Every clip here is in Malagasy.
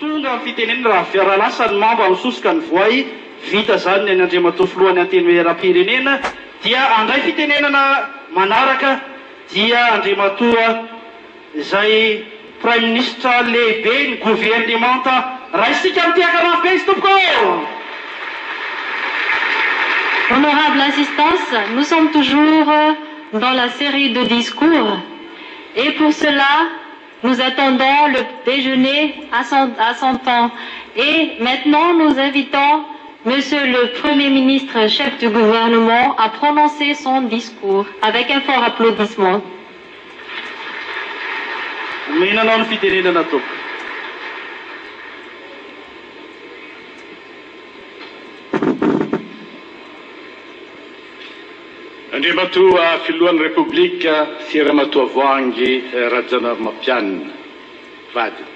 Tonga ny fitenenana raha raha lasa ny mamba misosoka ny voay, vita izany ny an'i Andriamatoa Filohan'ny Antenimierampirenena dia handray fitenenana manaraka dia Andriamatoa izay Praiminisitra lehibe ny governemanta raisintsika amin'ny tehaka mafy be izy tompoko ô! Honorable assistance, nous sommes toujours dans la série de discours et pour cela nous attendons le déjeuner à son, à son temps. Et maintenant, nous invitons Monsieur le Premier ministre, chef du gouvernement, à prononcer son discours avec un fort applaudissement. Omena anao ny fitenenana tompoko. Andriamatoa Filohan'ny Repoblika sy Ramatoa Voahangy Rajaonarimampianina vadiny.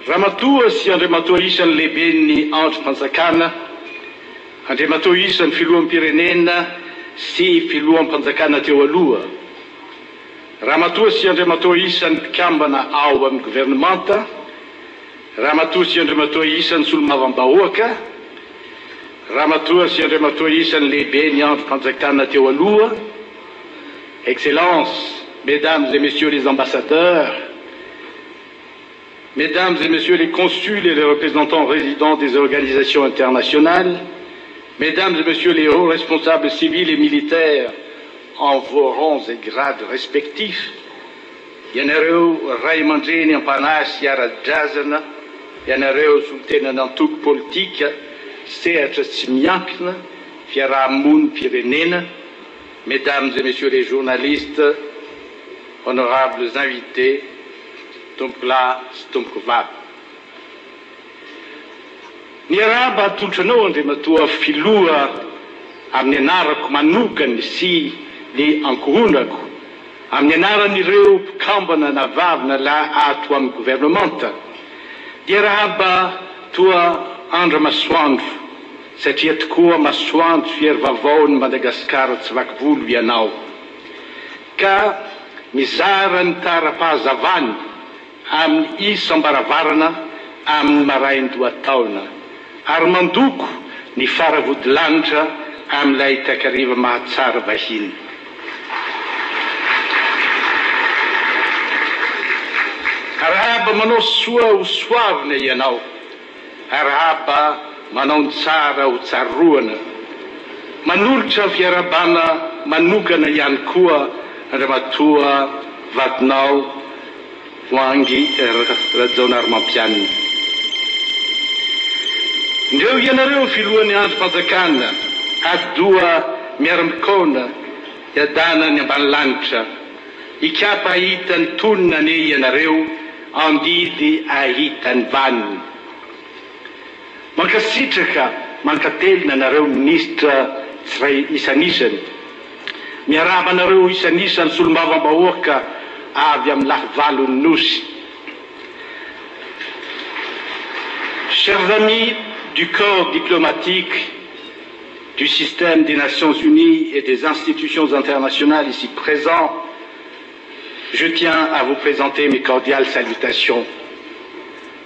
Ramatoa sy Andriamatoa isany lehiben'ny andrim-panjakana, Andriamatoa isany Filoham-pirenena sy Filoham-panjakana teo aloha, Ramatoa sy Andriamatoa isany mpikambana ao amin'ny governemanta, Ramatoa sy Andriamatoa isany solombavambahoaka, Ramatoa sy Andriamatoa isany lehiben'ny andrim-panjakana teo aloha, Excellences, Mesdames et Messieurs les ambassadeurs, Mesdames et Messieurs les consuls et les représentants résidents des organisations internationales, Mesdames et Messieurs les hauts responsables civils et militaires en vos rangs et grades respectifs, ianareo ray aman-dreny am-panahy sy ara-drazana, ianareo solontenan'antoko politika, sehatra tsy miankina, fiarahamonim-pirenena, Mesdames et Messieurs les journalistes, honorables invités, tompokolahy sy tompokovavy. Miarahaba atolotra anao Andriamatoa Filoha amin'ny anarako manokany sy ny ankohonako, amin'ny anaran'ireo mpikambana na vavy na lahy ato amin'ny governemanta. Dia arahaba toa andra-masoandro satria tokoa masoandro sy hery vaovaon'i Madagasikara tsy vaky volo ianao. Ka mizara ny tara-pahazavany amin'ny isam-baravarana amin'ny marain-dohataona, ary mandoko ny faravodilanitra amin'ilay takariva mahatsara vahiny. Arahaba manao soa ho soavina ianao. Arahaba manao ny tsara ho tsaroana. Manolotra fiarahabana manokana ihany koa Andriamatoa vadinao Voahangy Rajaonarimampianina. Indreo ianareo filohan'ny andrim-panjakana, atidoha miara-mikaona hiadana ny ambanilanitra. Hikapa hahita ny tonona anie ianareo Andidy ahita ny vaniny. Mankasitraka mankatelina anareo minisitra tsiray isanisany. Miarahaba anareo isanisany solombavambahoaka avy amin'ny lafivalon'ny Nosy. Chers amis du corps diplomatique du système des Nations Unies et des institutions internationales ici présents, je tiens à vous présenter mes cordiales salutations.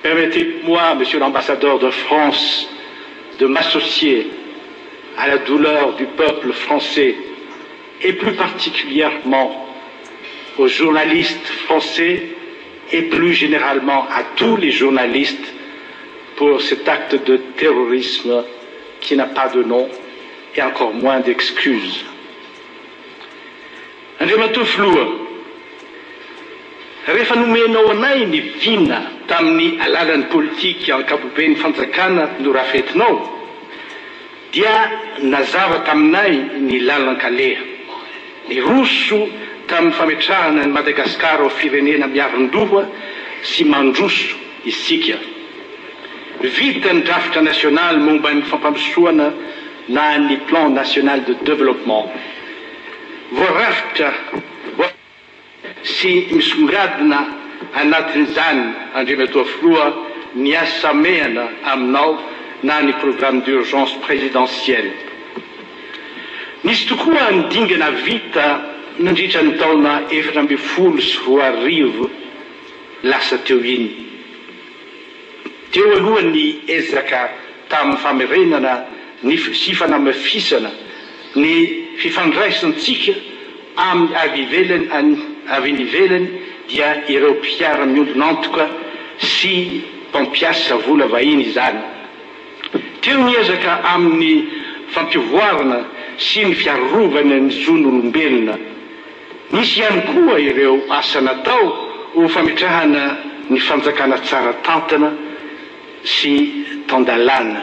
Permettez-moi, Monsieur l'ambassadeur de France, de m'associer à la douleur du peuple français et plus particulièrement aux journalistes français et plus généralement à tous les journalistes pour cet acte de terrorisme qui n'a pas de nom et encore moins d'excuses. Andriamatoa Filoha, rehefa nomenao anay ny vina tamin'ny alalan'ny politika ankapoben'ny fanjakana norafetinao, dia nazava taminay ny lalan-kaleha. Niroso tamin'ny fametrahana an'i Madagasikara ho firenena miarin-doha sy mandroso isika. Vita ny drafitra nasionaly momba ny fampandrosoana na ny Plan national de développement. Voarafitra sy misongadina anatin'izany, Andriamatoa Filoha, ny asa amehana aminao na ny Programme d'urgence présidentielle. Nisy tokoa ny dingana vita nandritra ny taona 2014 lasa teo iny. Teo aloha ny ezaka tamin'ny famerenana ny sy fanamafisana ny fifandraisantsika amin'ny avy ivelany avy any ivelany dia ireo mpiara-miombon'antoka sy mpampiasa vola vahiny izany. Teo ny ezaka amin'ny fampivoarana sy ny fiarovana ny zon'olombelona. Nisy ihany koa ireo asa natao ho fametrahana ny fanjakana tsara tantana sy tan-dalàna.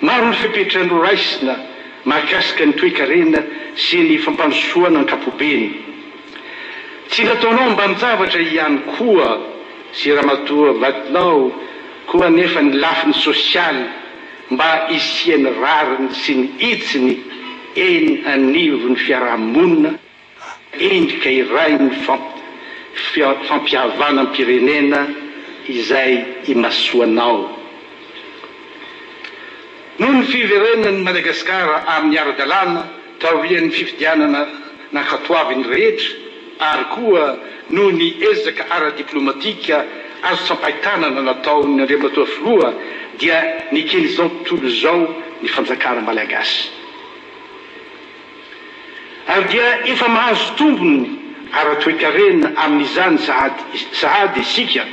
Maro ny fepetra noraisina mahakasika ny toekarena sy ny fampandrosoana ankapobeny. Tsy nataonao ambanin-javatra ihany koa sy ramatoa vadinao koa anefa ny lafiny sosialy mba hisian'ny rariny sy ny hitsiny eny anivon'ny fiarahamonina, endrika iray ny fampihavanam-pirenena izay imasoanao. Noho ny fiverenan'i Madagasikara amin'ny ara-dalàna taorian'ny fifidianana nankatoavin'ny rehetra ary koa noho ny ezaka ara-diplomatika azo tsapain-tanana nataon'ny Andriamatoa Filoha dia neken'izao tontolo izao ny fanjakana malagasy. Ary dia efa mahazo tombony ara-toekarena amin'izany sahady isika,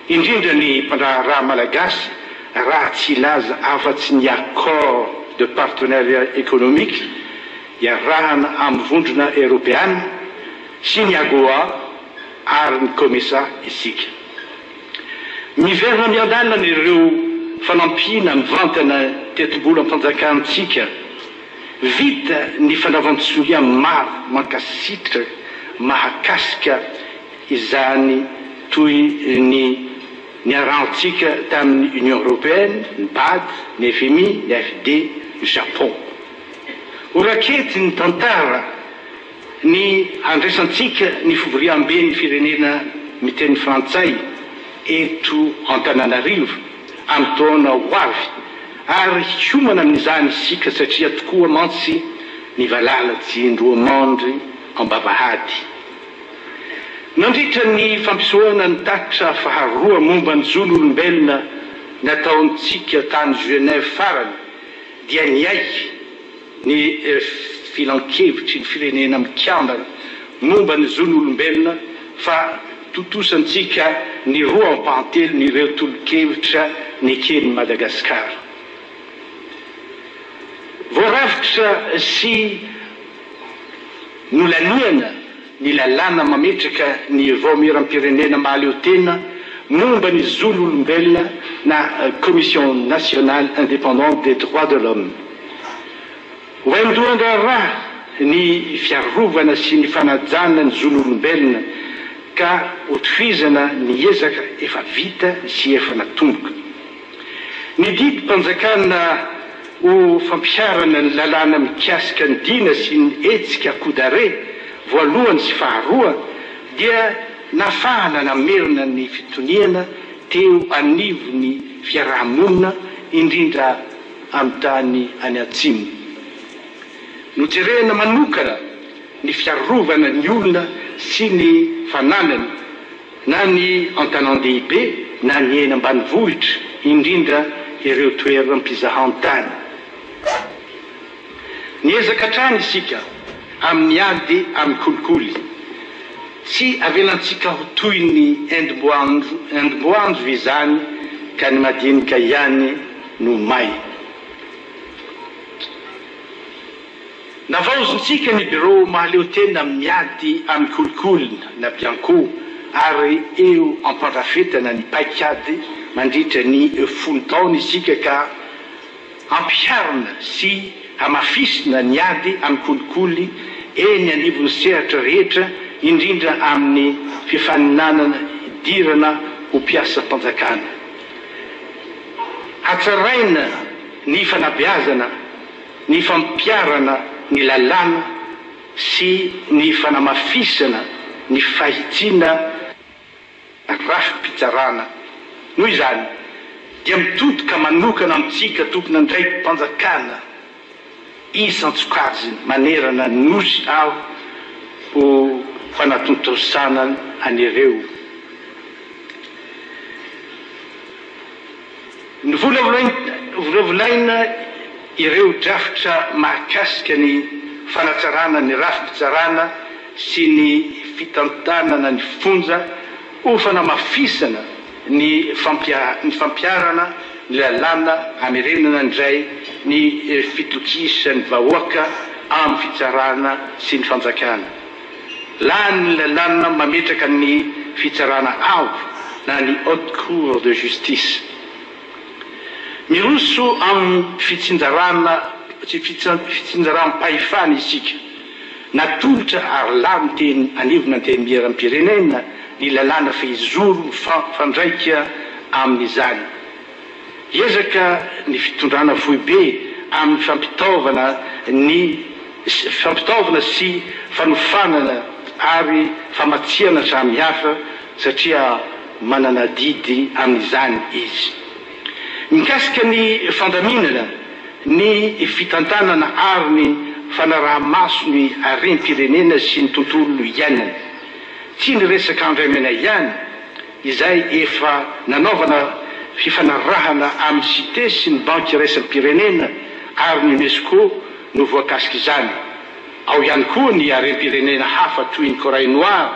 indrindra ny mpandraharaha malagasy raha tsy hilaza afa-tsy ny accord de partenariat économique iarahana amin'ny Vondrona Eoropeana sy ny AGOA ary ny Comesa isika. Miverina miandalana ireo fanampiana mivantana tetibolam-panjakantsika. Vita ny fanaovan-tsonia maro mankasitraka mahakasika izany toy ny niarahantsika tamin'ny Union Européenne, ny Bad, ny FMI, ny AFD, ny Japon. Ho raketin'ny tantara ny handraisantsika ny fivoriamben'ny firenena miteny frantsay eto Antananarivo amin'ny taona ho avy ary hiomana amin'izany isika satria tokoa mantsy ny valala tsy indroa mandry am-bavahady. Nandritra ny fampisehoana ny tatitra faharoa momba ny zon'olombelona nataontsika tany Genève farany dia niaiky ny Filankevitry ny Firenena Mikambana momba ny Zon'olombelona fa tontosantsika ny roa ampahatelon'ireo tolo-kevitra neken'i Madagasikara. Voarafitra sy nolaniana ny lalàna mametraka ny Vaomieram-pirenena mahaleotena momba ny zon'olombelona na Commission nationale indépendante des droits de l'homme. Vaindohan-draharaha ny fiarovana sy ny fanajana ny zon'olombelona ka hotohizana ny ezaka efa vita sy efa natomboka. Ny didim-panjakana ho fampiharana ny lalàna mikasika ny dina sy ny hetsika coup d'arrêt voalohany sy faharoa dia nafahana namerina ny fitoniana teo anivon'ny fiaraha-monina indrindra amin'ny tany any atsimo. Nojerena manokana ny fiarovana ny olona sy ny fananany na ny an-tanàn-dehibe na ny eny ambanivohitra, indrindra ireo toeram-pizahan-tany. Miezaka hatrany isika amin'ny ady amin'ny kolikoly. Tsy avelantsika ho toy ny endim-boanjo izany ka ny madinika ihany no may. Navaozintsika ny birao mahaleotena miady amin'ny kolikoly na Bianco ary eo am-pandrafetana ny paikady mandritra ny folo taona isika ka ampiharina sy hamafisina ny ady amin'ny kolikoly eny anivon'ny sehatra rehetra indrindra amin'ny fifaninanana hidirana ho mpiasam-panjakana. Hatsaraina ny fanabeazana ny fampiharana ny lalàna sy ny fanamafisana ny fahitsiana rafi-pitsarana. Noho izany, dia mitodika manokana amintsika tompon'andraiki-panjakana isan-tsokajiny manerana ny Nosy aho ho fanatontosana an'ireo. Novolavolaina ireo drafitra mahakasika ny fanatsarana ny rafi-pitsarana sy ny fitantanana ny fonja ho fanamafisana ny fampiharana ny lalàna hamerenana indray ny fitokisan'ny vahoaka amin'ny fitsarana sy ny fanjakana. Lany ny lalàna mametraka ny fitsarana avo na ny Haute Cour de Justice. Miroso amin'ny fitsinjarana fitsinjaram-pahefana isika. Natolotra ary lany teny anivon'ny Antenimierampirenena ny lalàna fehizoro mifandraika amin'izany. Hiezaka ny fitondrana foibe amin'ny fampitaovana ny fampitaovana sy fanofanana ary famatsiana samihafa satria manana adidy amin'izany izy. Mikasika ny fandaminana, ny fitantanana ary ny fanaraha-maso ny harem-pirenena sy ny tontolo iainana. Tsy ny resaka andramena ihany izay efa nanaovana fifanarahana amin'ny Cite sy ny Banky iraisam-pirenena ary ny Unesco no voakasik'izany. Ao ihany koa ny harem-pirenena hafa toy ny corail noir,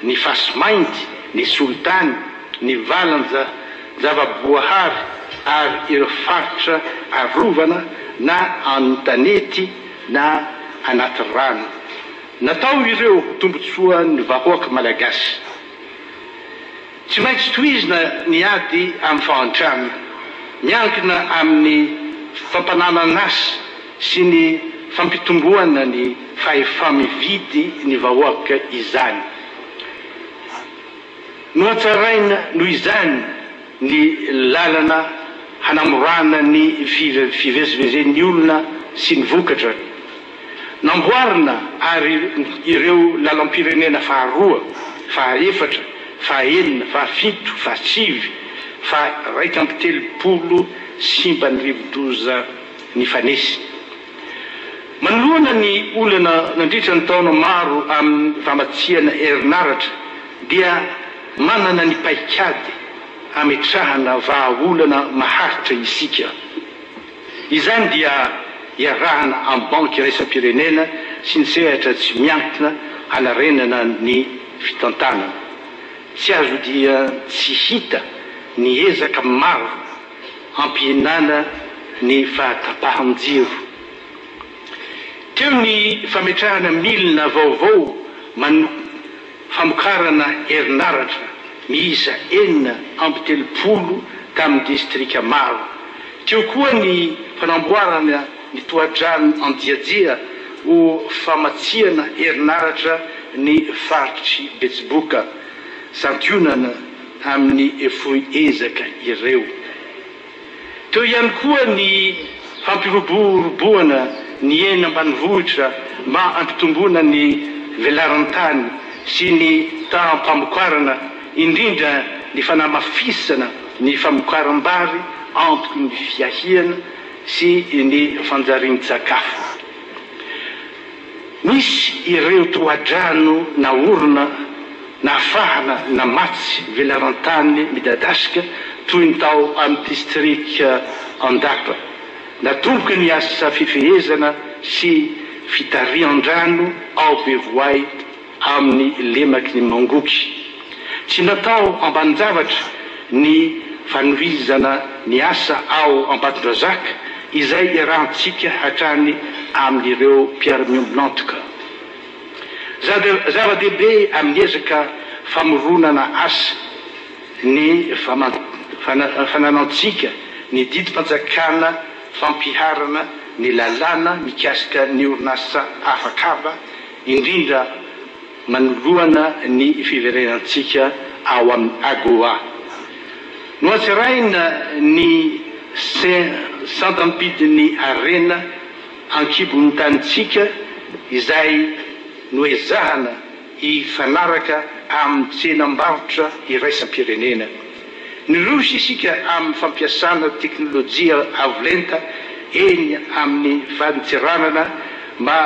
ny fasimainty, ny solitany, ny valan-javaboahary ary ireo faritra arovana na an-tanety na anaty rano. Natao ireo ho tombontsoan'ny vahoaka malagasy. Tsy maintsy tohizina ny ady amin'ny fahantrana. Miankina amin'ny fampananan'asa sy ny fampitomboana ny fahefa-mividy ny vahoaka izany. Nohatsaraina noho izany ny lalana hanamorana ny fivezivezen'ny olona sy ny vokatra. Namboarina àry ireo lalam-pirenena faharoa, fahaefatra, fahaenina, fahafito, fahasivy, faha-31 simban'ny rivodoza nifanesy. Manoloana ny olana nandritra ny taona maro amin'ny famatsiana herinaratra dia manana ny paikady hametrahana vahaolana maharitra isika. Izany dia iarahana amin'ny Banky iraisam-pirenena sy ny sehatra tsy miankina hanarenana ny fitantanana. Tsy azo odian-tsy hita ny ezaka maro hampihenana ny fahatapahan-jiro. Teo ny fametrahana milina vaovao manoka famokarana herinaratra miisa 36 tamin'ny distrika maro. Teo koa ny fanamboarana ny tohadrano Anjiajia ho famatsiana herinaratra ny faritr'i Betsiboka. Santionana amin'ny fohy ezaka ireo. Teo ihany koa ny fampiroboroboana ny eny ambanivohitra mba hampitomboana ny velaran-tany sy ny taham-pamokarana, indrindra ny fanamafisana ny famokaram-bary antoky ny fiahiana sy ny fanjarian-tsakafo. Nisy ireo tohadrano naorina nahafahana namatsy velaran-tany midadasika toy ny tao amin'ny distrika Andapa. Natomboka ny asa fifehezana sy fitarihan-drano ao Bevoay amin'ny lemaky ny Mangoky. Tsy natao ambanin-javatra ny fanohizana ny asa ao Ambatondrazaka izay iarahantsika hatrany amin'ireo mpiara-miombon'antoka. Zava-dehibe amin'ny ezaka famoronana asa ny fananantsika ny didim-panjakana fampiharana ny lalàna mikasika ny orinasa afakaba, indrindra manoloana ny fiverenantsika ao amin'ny AGOA. Nohatsaraina ny sandam-bidin'ny harena an-kibon'ny tanintsika izay noezahana hifanaraka amin'ny tsenam-barotra iraisam-pirenena. Niroso isika amin'ny fampiasana teknolojia avo lenta eny amin'ny fadintseranana mba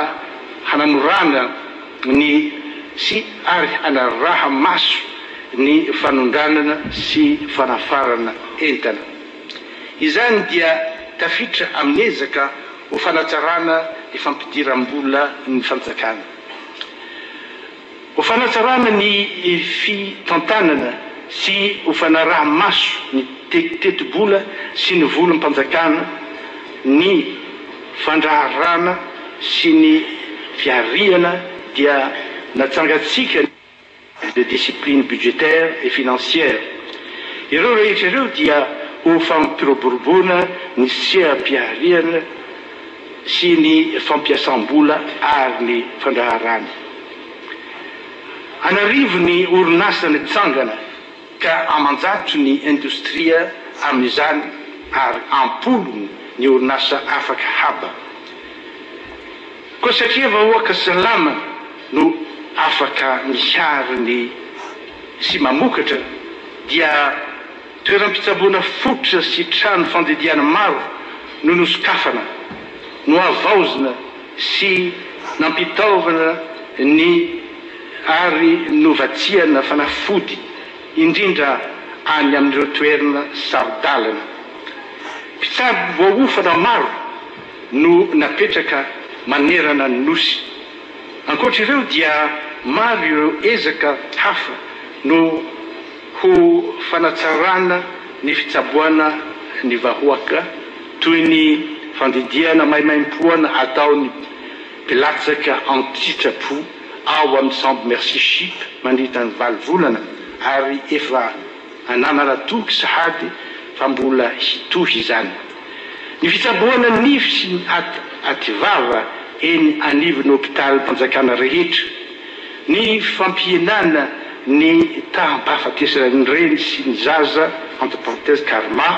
hanamorana ny sy ary hanaraha-maso ny fanondranana sy fanafarana entana. Izany dia tafiditra amin'ny ezaka ho fanatsarana ny fampidiram-bola ny fanjakana. Ho fanatsarana ny fitantanana sy ho fanaraha-maso ny tetibola sy ny volam-panjakana, ny fandraharahana sy ny fihariana dia natsangantsika ny. de discipline budgétaire et financière. Ireo rehetra ireo dia ho fampiroboroboana ny seha-pihariana sy ny fampiasam-bola ary ny fandraharahana. An'arivo ny orinasa nitsangana ka aman-jato ny indostria amin'izany ary am-polony ny orinasa afaka haba. Koa satria vahoaka salama no afaka mihary ny sy mamokatra dia toeram-pitsaboana fototra sy trano fandidiana maro no nosokafana, nohavaozina sy nampitaovana ny ary novatsiana fanafody indrindra any amin'ireo toerana saro-dalana. Mpitsabo voaofana maro no napetraka manerana ny Nosy. Ankoatra ireo dia maro ireo ezaka hafa no ho fanatsarana ny fitsaboana ny vahoaka toy ny fandidiana maimaimpoana ataon'ny mpilatsaka an-tsitrapo ao amin'ny sambo Mercy Ship mandritra ny valo volana ary efa Ananana toky sahady fa mbola hitohy izany. Ny fitsaboana nify sy ny ativava eny anivon'ny hopitalim-panjakana rehetra, ny fampihenana ny taham-pahafatesan'ny reny sy ny zaza, entre parenthèses karma,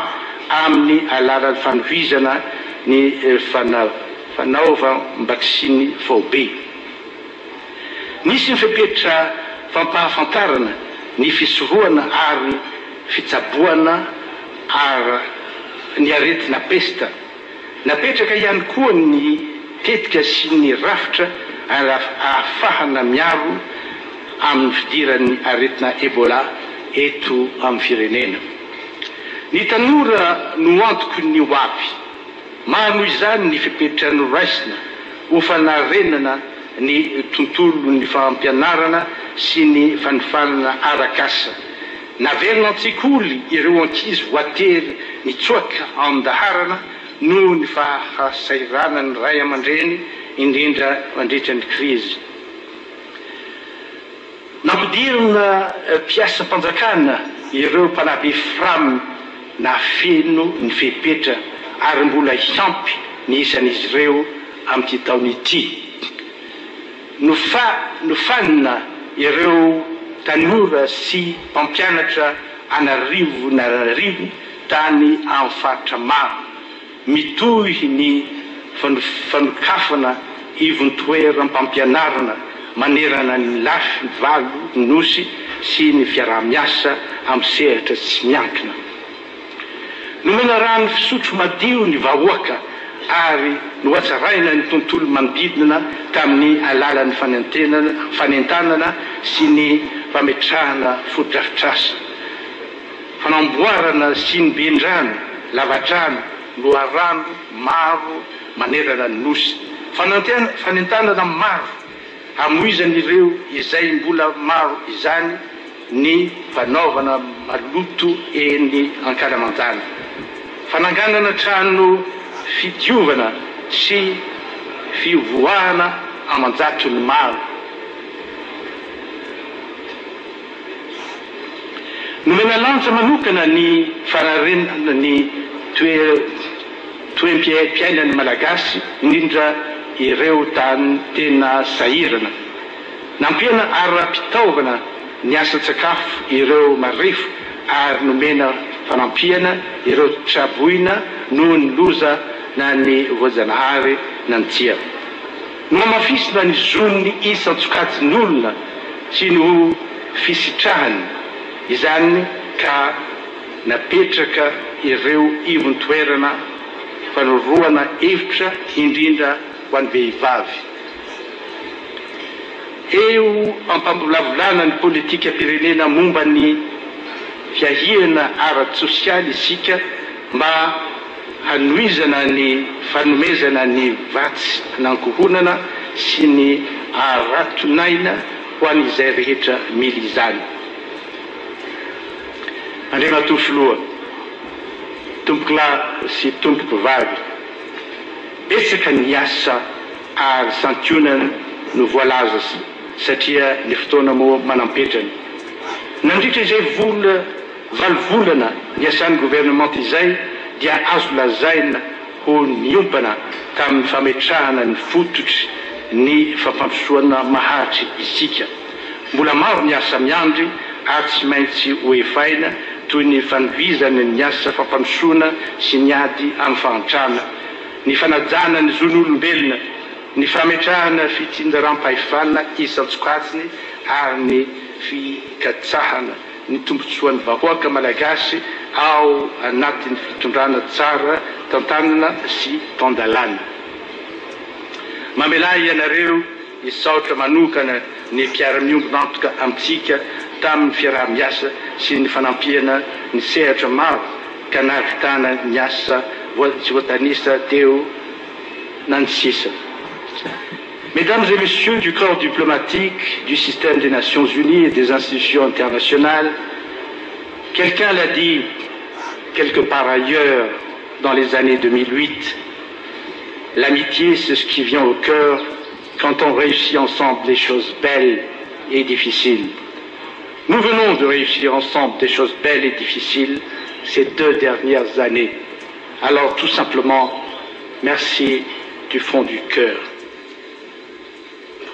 amin'ny alalan'ny fanohizana ny fanaovam-baksiny faobe. Nisy ny fepetra fampahafantarana ny fisorohana ary fitsaboana ara ny aretina pesta. Napetraka ihany koa ny tetika sy ny rafitra ahafahana miaro amin'ny fidiran'ny aretina Ebola eto amin'ny firenena. Ny tanora no antoky ny ho avy. Maro noho izany ny fepetra noraisina ho fanarenana ny tontolon'ny fampianarana sy ny fanofanana arak'asa. Naverina an-tsekoly ireo ankizy voatery nitsoaka an-daharana noho ny fahasahiranan'ny ray aman-dreny, indrindra mandritra ny krizy. Nampidirina mpiasam-panjakana ireo mpanabe Fram nahafeno ny fepetra ary mbola hiampy ny isan'izy ireo amin'ity taona ity. Nofanina ireo tanora sy mpampianatra an'arivon'arivony tany amin'ny faritra maro. Mitohy ny fanokafana ivontoeram-pampianarana manerana ny lafy valo Nosy sy ny fiaraha-miasa amin'ny sehatra tsy miankina. Nomena rano fisotro madio ny vahoaka ary nohatsaraina ny tontolo manodidina tamin'ny alalan'ny fanentanana sy ny fametrahana fotodrafitrasa. Fanamboarana siniben-drano, lavadrano, loharano maro manerana ny Nosy. Fanentanana maro hamoizan'ireo izay mbola maro izany ny fanaovana maloto eny ankalamanjana. Fananganana trano fidiovana sy fivoahana aman-jatony maro. Nomena lanja manokana ny fanarenana ny toe-piainan'ny Malagasy, indrindra ireo tena sahirana. Nampiana ara-pitaovana ny asan-tsakafo ireo marefo ary nomena fanampiana ireo traboina noho ny loza na ny voajanahary na ny tsia. Nohamafisina ny zon'ny isan-tsokajin'olona sy ny ho fisitrahany izany ka napetraka ireo ivon-toerana fanoroana hevitra indrindra ho an'ny vehivavy. Eo am-pamolavolana ny politikam-pirenena momba ny fiahiana ara-tsosialy isika mba. hanohizana ny fanomezana ny vatsin'ankohonana sy ny haraton'aina ho an'izay rehetra mila izany. Andriamatoa Filoha, Tompokolahy sy Tompokovavy, betsaka ny asa ary santionany no voalaza satria ny fotoana moa manam-petrany. Nandritra izay vola valo volana niasan'ny governemanta izay dia azo lazaina ho niompana tamin'ny fametrahana ny fototry ny fampandrosoana maharitry isika. Mbola maro ny asa miandry ary tsy maintsy ho efaina toy ny fanohizana ny asa fampandrosoana sy ny ady amin'ny fahantrana, ny fanajana ny zon'olombelona, ny fametrahana fitsinjaram-pahefana isan-tsokajiny ary ny fikatsahana ny tombontsoan'ny vahoaka malagasy ao anatin'ny fitondrana tsara tantanana sy tan-dalàna. Mamelà ianareo hisaotra manokana ny mpiara-miombon'antoka amintsika tamin'ny fiaraha-miasa sy ny fanampiana ny sehatra maro ka nahavitana ny asa tsy voatanisa teo na ny sisa. Mesdames et messieurs du corps diplomatique du système des Nations Unies et des institutions internationales, quelqu'un l'a dit quelque part ailleurs dans les années 2008, l'amitié c'est ce qui vient au cœur quand on réussit ensemble des choses belles et difficiles. Nous venons de réussir ensemble des choses belles et difficiles ces deux dernières années. Alors tout simplement, merci du fond du cœur.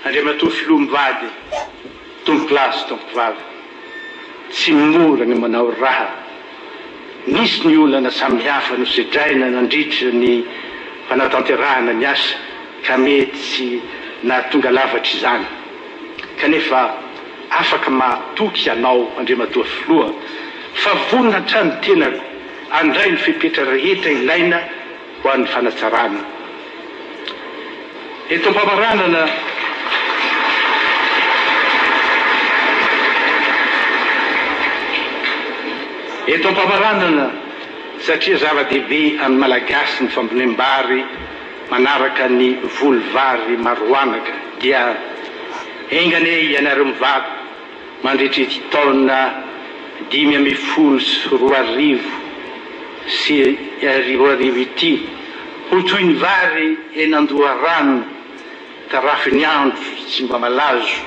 Andriamatoa Filoha mivady, tompokolahy sy tompokovavy, tsy mora ny manao raha. Nisy ny olana samihafa nosedraina nandritra ny fanatanterahana ny asa ka mety tsy nahatonga lafatra izany. Kanefa afaka mahatoky ianao Andriamatoa Filoha fa vonona hatrany ny tenako handray ny fepetra rehetra ilaina ho an'ny fanatsarana. Eto am-pamaranana, eto am-pamaranana, satria zava-dehibe amin'ny Malagasy ny fambolem-bary manaraka ny voly vary maroanaka dia enga anie ianareo mivady mandritra ity taona 2015 2000 ity ho toy ny vary eny an-doharano tarafin'ny andro tsy mba malazo,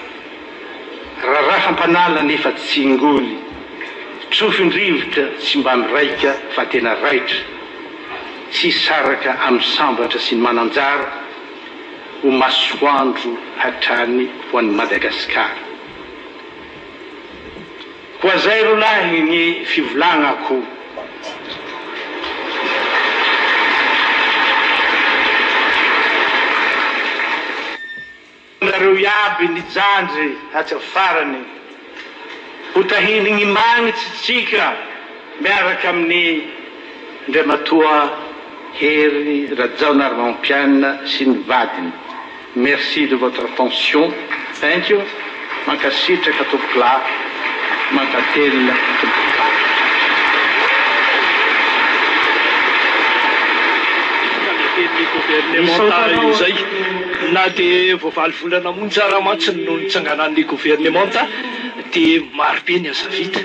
rarafam-panala nefa tsy ngoly, tsofin-drivotra tsy mba miraika fa tena raitra, tsy hisaraka amin'ny sambatra sy ny manan-jara, ho masoandro hatrany ho an'i Madagasikara. Koa zay rolahy ny fivolagnako. Nareo iaby nijandry hatramin'ny farany. Ho tahin'ny magnitsy tsika miaraka amin'ny Andriamatoa Hery Rajaonarimampianina sy ny vadiny. Merci de votre attention. Thank you. Mankasitraka tompokolahy, mankatelina tompokovavy. Lehiben'ny governemanta izay. Na dia vao valo volana monja ara mantsy no nitsanganan'ny governemanta dia marobe ny asa vita.